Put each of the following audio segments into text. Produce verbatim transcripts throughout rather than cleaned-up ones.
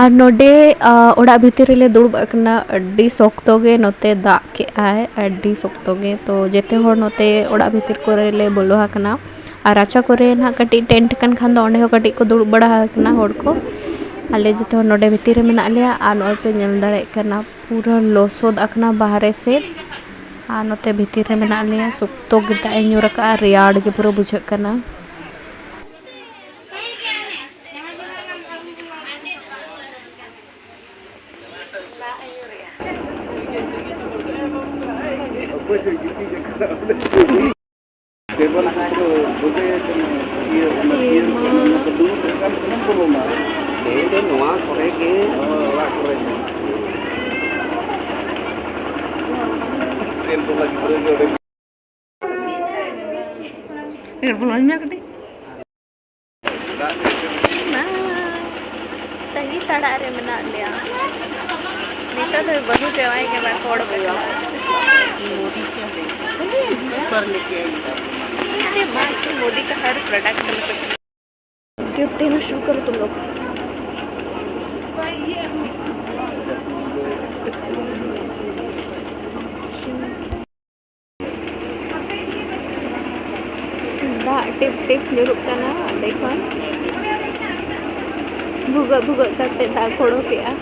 ᱟᱨ ᱱᱚᱰᱮ, ᱟ, ᱚᱲᱟᱜ ᱵᱷᱤᱛᱤᱨ ᱨᱮᱞᱮ ᱫᱩᱲᱩᱵ ᱟᱠᱟᱱᱟ᱾ ᱟᱹᱰᱤ ᱥᱚᱠᱛᱚ ᱜᱮ ᱱᱚᱛᱮ ᱫᱟᱜ ᱠᱮᱜᱼᱟᱭ, ᱟᱹᱰᱤ ᱥᱚᱠᱛᱚ ᱜᱮ᱾ ᱛᱚ ᱡᱮᱛᱮ ᱦᱚᱲ ᱱᱚᱛᱮ ᱚᱲᱟᱜ ᱵᱷᱤᱛᱤᱨ ᱠᱚᱨᱮ ᱞᱮ ᱵᱚᱞᱚ ᱟᱠᱟᱱᱟ᱾ ᱟᱨ ᱨᱟᱪᱟ ᱠᱚᱨᱮ ᱱᱟᱦᱟᱜ ᱠᱟᱹᱴᱤᱡ ᱴᱮᱱᱴ ᱠᱟᱱ ᱠᱷᱟᱱ ᱫᱚ ᱚᱸᱰᱮ ᱦᱚᱸ ᱠᱟᱹᱴᱤᱡ ᱠᱚ ᱫᱩᱲᱩᱵ ᱵᱟᱲᱟ ᱟᱠᱟᱱᱟ ᱦᱚᱲ ᱠᱚ᱾ ᱟᱞᱮ ᱡᱚᱛᱚ ᱦᱚᱲ ᱱᱚᱰᱮ ᱵᱷᱤᱛᱤᱨ ᱨᱮ ᱢᱮᱱᱟᱜ ᱞᱮᱭᱟ᱾ ᱟᱨ ᱱᱚᱜᱼᱚᱭ ᱯᱮ ᱧᱮᱞ ᱫᱟᱲᱮᱭᱟᱜ ᱠᱟᱱᱟ, ᱯᱩᱨᱟᱹ ᱞᱚᱥᱚᱫ ᱟᱠᱟᱱᱟ ᱵᱟᱦᱨᱮ ᱥᱮᱫ᱾ ᱟᱨ ᱱᱚᱛᱮ ᱵᱷᱤᱛᱤᱨ ᱨᱮ ᱢᱮᱱᱟᱜ ᱞᱮᱭᱟ᱾ ᱥᱚᱠᱛᱚ ᱜᱮ ᱫᱟᱜ ᱮ ᱧᱩᱨ ᱟᱠᱟᱫᱼᱟ, ᱨᱮᱭᱟᱲ ᱜᱮ ᱯᱩᱨᱟᱹ ᱵᱩᱡᱷᱟᱹᱜ ᱠᱟᱱᱟ᱾ ᱛᱮᱦᱮᱧ ᱫᱚ ᱱᱚᱣᱟ ᱠᱚᱨᱮ ᱜᱮ᱾ ᱢᱟ, ᱛᱟᱺᱜᱤ ᱛᱟᱲᱟᱜ ᱨᱮ ᱢᱮᱱᱟᱜ ᱞᱮᱭᱟ᱾ ᱱᱤᱛᱚᱜ ᱫᱚ ᱵᱟᱹᱦᱩ ᱡᱟᱶᱟᱭ ᱜᱮ ᱵᱟᱠᱚ ᱚᱰᱚᱠ ᱟᱠᱟᱱᱟ᱾ ᱢᱳᱫᱤ ᱠᱮ ᱦᱟᱭ, ᱥᱩᱯᱟᱨ ᱞᱮᱠᱮ ᱟᱭ᱾ ᱟᱨᱮ ᱵᱟᱥ, ᱢᱳᱫᱤ ᱠᱟ ᱦᱟᱨ ᱯᱨᱚᱰᱟᱠᱴ ᱢᱮ ᱠᱩᱪᱷ गिफ्ट देना शुरू करो तुम लोग। ᱫᱟᱜ ᱴᱤᱯ ᱴᱤᱯ ᱧᱩᱨᱩᱜ ᱠᱟᱱᱟ ᱚᱸᱰᱮ ᱠᱷᱚᱱ᱾ ᱵᱷᱩᱜᱟᱹᱜ ᱵᱷᱩᱜᱟᱹᱜ ᱠᱟᱛᱮ ᱫᱟᱜ ᱠᱚ ᱚᱰᱚᱠᱮᱜᱼᱟ᱾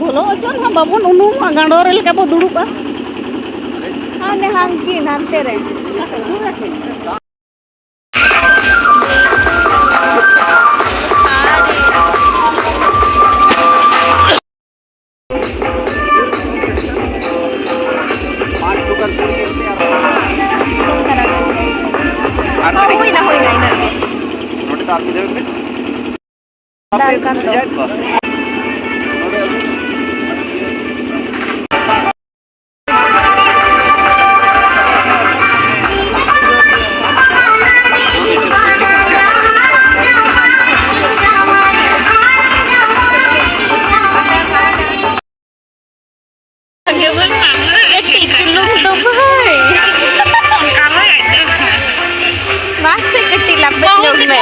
ᱵᱚᱞᱚ ᱦᱚᱪᱚᱜ ᱦᱟᱸᱜ, ᱵᱟᱵᱚᱱ ᱩᱱᱩᱢᱚᱜᱼᱟ, ᱜᱟᱸᱰᱚ ᱨᱮ ᱞᱮᱠᱟ ᱵᱚ ᱫᱩᱲᱩᱵᱼᱟ᱾ ᱦᱟᱱᱮ ᱦᱟᱝᱠᱤᱱ ᱦᱟᱱᱛᱮ ᱨᱮ᱾ ᱟᱨ ᱦᱩᱭᱱᱟ, ᱦᱩᱭᱱᱟ, ᱤᱱᱟᱹᱜ ᱜᱮ᱾ ᱱᱚᱰᱮ ᱫᱚ ᱟᱨ ᱢᱤᱫ ᱫᱷᱟᱣ ᱢᱮ᱾ ᱫᱟᱨ ᱠᱟᱱ ᱫᱚ᱾ ᱠᱟᱹᱴᱤᱡ ᱪᱩᱞᱩᱝ ᱫᱚ ᱵᱷᱟᱹᱭ᱾ ᱢᱟᱥᱮ ᱠᱟᱹᱴᱤᱡ ᱞᱟᱯᱮ ᱧᱚᱜ ᱢᱮ᱾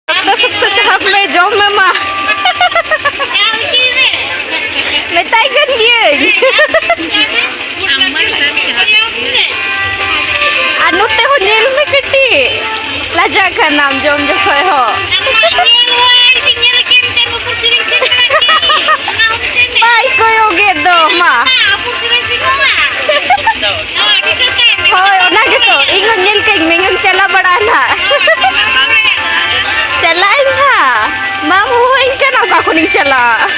ᱥᱚᱠᱛᱚ ᱥᱚᱠᱛᱚ ᱪᱟᱦᱟᱵ ᱢᱮ, ᱡᱚᱢ ᱢᱮ ᱢᱟ᱾ ᱢᱮᱛᱟᱭ ᱠᱟᱱ ᱜᱤᱭᱟᱹᱧ᱾ ᱟᱨ ᱱᱚᱛᱮ ᱦᱚᱸ ᱧᱮᱞ ᱢᱮ ᱠᱟᱹᱴᱤᱡ, ᱞᱟᱡᱟᱜ ᱠᱟᱱᱟᱢ ᱡᱚᱢ ᱡᱚᱠᱷᱚᱡ ᱦᱚᱸ᱾ ᱵᱟᱭ ᱠᱚᱭᱚᱜᱮᱫ ᱫᱚ ᱢᱟ᱾ ᱦᱳᱭ, ᱚᱱᱟ ᱜᱮᱛᱚ, ᱤᱧ ᱦᱚᱸ ᱧᱮᱞ ᱠᱟᱹᱧ ᱢᱮ, ᱤᱧ ᱦᱚᱸᱧ ᱪᱟᱞᱟᱣ ᱵᱟᱲᱟᱜᱼᱟ ᱱᱟᱦᱟᱜ᱾ ᱪᱟᱞᱟᱜ ᱟᱹᱧ ᱦᱟᱸᱜ, ᱵᱟᱢ ᱦᱚᱦᱚ ᱟᱹᱧ ᱠᱟᱱᱟ, ᱚᱠᱟ ᱠᱷᱚᱱᱤᱧ ᱪᱟᱞᱟᱜᱼᱟ?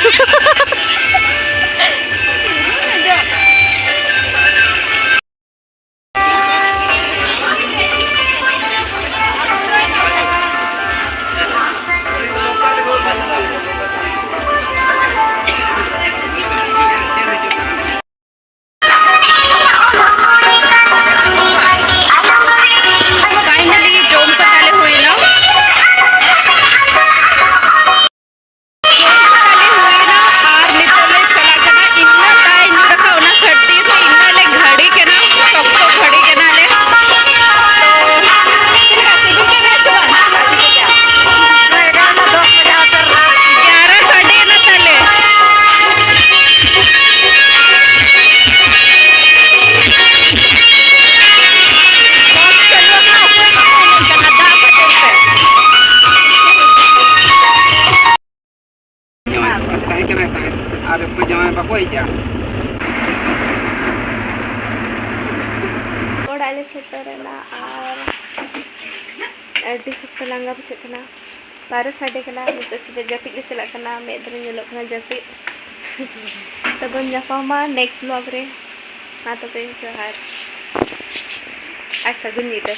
Finally, ᱡᱚᱢ ᱠᱟᱛᱮ ᱟᱹᱰᱤ ᱥᱚᱠᱛᱚ ᱞᱟᱸᱜᱟ ᱵᱩᱡᱷᱟᱹᱜ ᱠᱟᱱᱟ᱾ ᱵᱟᱨᱚ ᱥᱟᱰᱮ ᱠᱟᱱᱟ, ᱱᱤᱛᱚᱜ ᱥᱤᱫᱷᱟᱹ ᱡᱟᱹᱯᱤᱫ ᱜᱮ ᱪᱟᱞᱟᱜ ᱠᱟᱱᱟ, ᱢᱮᱫ ᱨᱮ ᱧᱮᱞᱚᱜ ᱠᱟᱱᱟ ᱡᱟᱹᱯᱤᱫ᱾ ᱛᱚᱵᱚᱱ ᱧᱟᱯᱟᱢᱟ next vlog ᱨᱮ᱾ ᱢᱟ ᱛᱚᱵᱮ ᱡᱚᱦᱟᱨ ᱟᱨ ᱥᱟᱹᱜᱩᱱ ᱧᱤᱫᱟᱹ᱾